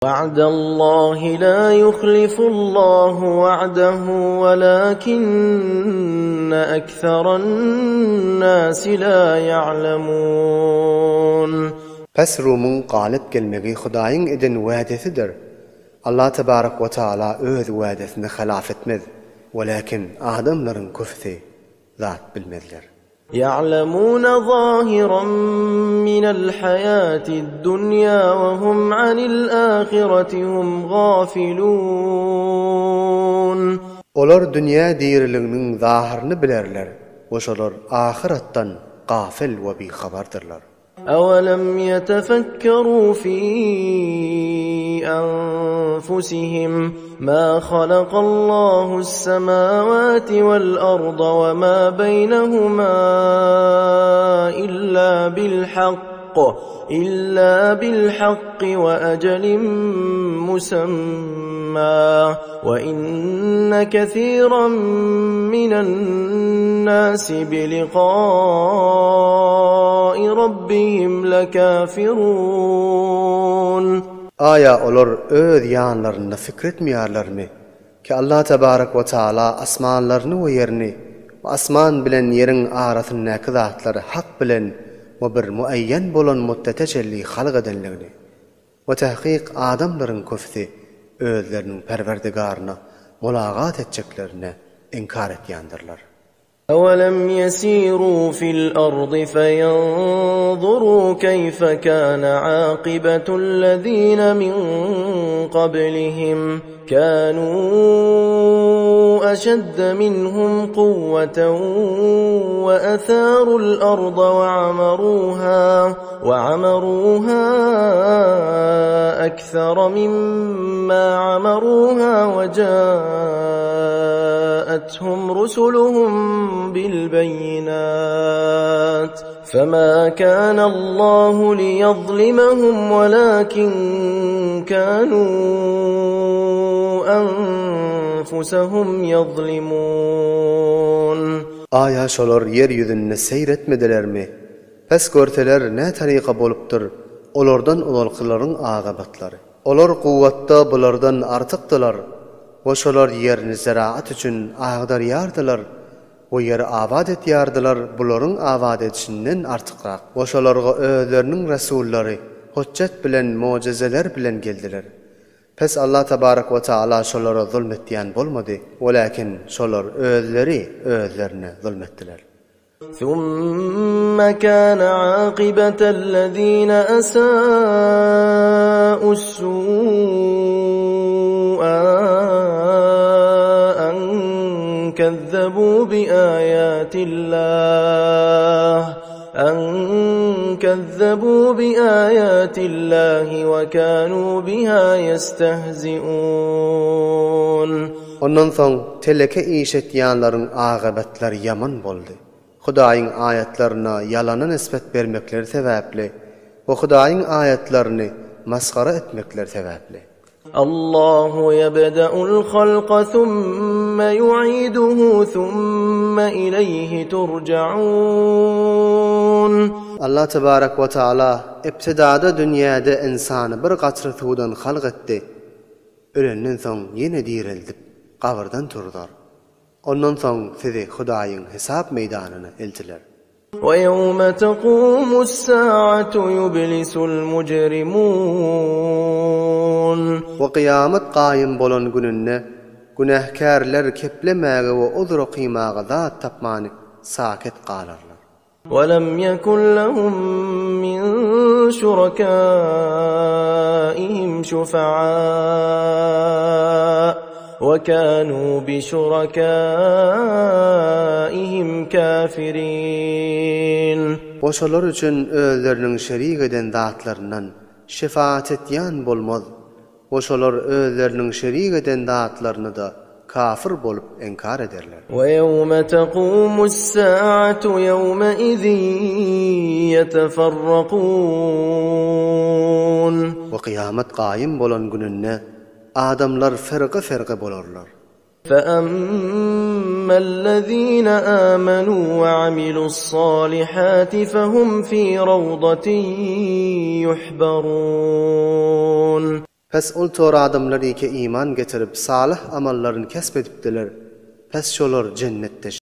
Wa'dallahi la yuhlifullahu wa'dahu walakinne ekserennasi la ya'lemun. Pes Rumyň galyp gelmegi Hudaýyň eden wädesidir. Allah tebarek we taala öz wädesini halaf etmez, welakin adamlaryň köpüsi zat bilmezler. Ýa'lemune zahiran minel haýatid dunýa we hum anil ahireti hum gafilun. Olar dünýä diriliginiň zahyryny bilerler we şolar ahyratdan gafyl we bihabardyrlar. Awalam ýetefekkerû fî anfusihim mâ halakallâhu's-semâwâti wal-arda we mâ beýnehumâ illâ bil-hakk, illâ bil-hakki we ejelin musammâ we inne kesîran minen-nâsi bi-liqâi rabbihim lekâfirûn. Aýa olar öz ýanlarynda pikir etmeýärlermi, ki Allah tebarek we taala asmanlaryny we ýerini we asman bilen ýeriň arasyndaky zatlary hak bilen we bir muaýýen bolan muddete çenli halk edenligini? We tahkyk adamlaryň köpüsi özleriniň Perwerdigaryna mulagat etjeklerine inkar etýändirler. Awalam yesiru fil ardy feýanzuru keýfe kana akybetullezine min kablihim kanu eşedde minhum kuwweten we etharul arda we amaruha we amaruha ekser mimma amaruha we jaethum rusuluhum bil beýinat fema kana Allahu liýazlimahum welakin kanu anfusahum ýazlimun. Aýa şolar ýer ýüzünde seýr etmedilermi? Pes görseler nä taryka bolupdyr olardan ozalkylaryň agabatlary. Olar kuwwatda bulardan artykdylar we şolar ýerini ziraat üçin agdarýardylar we ýeri abat etýärdiler bularyň abat edişinden artykrak we şolarga özleriniň resullary hutjat bilen mojezeler bilen geldiler. Pes Allah tabarak we taala şolara zulm etýän bolmady, welakin şolar özleri özlerine zulm etdiler. Summa kana akybatellezine esâ'us-sû'a en kezzebû biâyâtillâh en kezzebû biâyâtillâhi ve kânû bihâ yestehzi'ûn. Ondan soň teleke iş etýänleriň agybatlary ýaman boldy. Hudaýyň aýatlaryna ýalana nisbet bermekleri sebäpli we Hudaýyň aýatlaryny masgara etmekleri sebäpli. Allahu ýebdeul halka summa ýuiduhu summa ileýhi turjaun. Allah tebarek we taala ibtidada dünýäde ynsany bir gatra suwdan halk etdi. Ölenden soň ýene direldip, gabyrdan turzar. Ondan soň sizi Hudaýyň hesap meýdanyna eltiler. We ýewme takumus-saatu ýublisul mujrimun. We kyýamat gaýym bolan gününde günäkärler keplemäge we uzr okymaga zat tapmany saket galarlar. Welem ýekun lehum min şurakaihim şufaa we kanu bi şurakaihim kafirin. We şolar üçin özleriniň şerik eden zatlaryndan şefaat etýän bolmaz. We şolar özleriniň şerik eden zatlaryny-da kafir bolup inkar ederler. We ýewme takumus-saatu ýewmeizin ýeteferrakun. We kyýamat gaýym bolan gününde adamlar firga-firga bolarlar. فَأَمَّا الَّذِينَ آمَنُوا وَعَمِلُوا الصَّالِحَاتِ فَهُمْ فِي رَوْضَةٍ يُحْبَرُونَ. Pes ol tor adamlar ike iman getirip salyh amallaryn kesp edipdiler, pes şolar jennetde.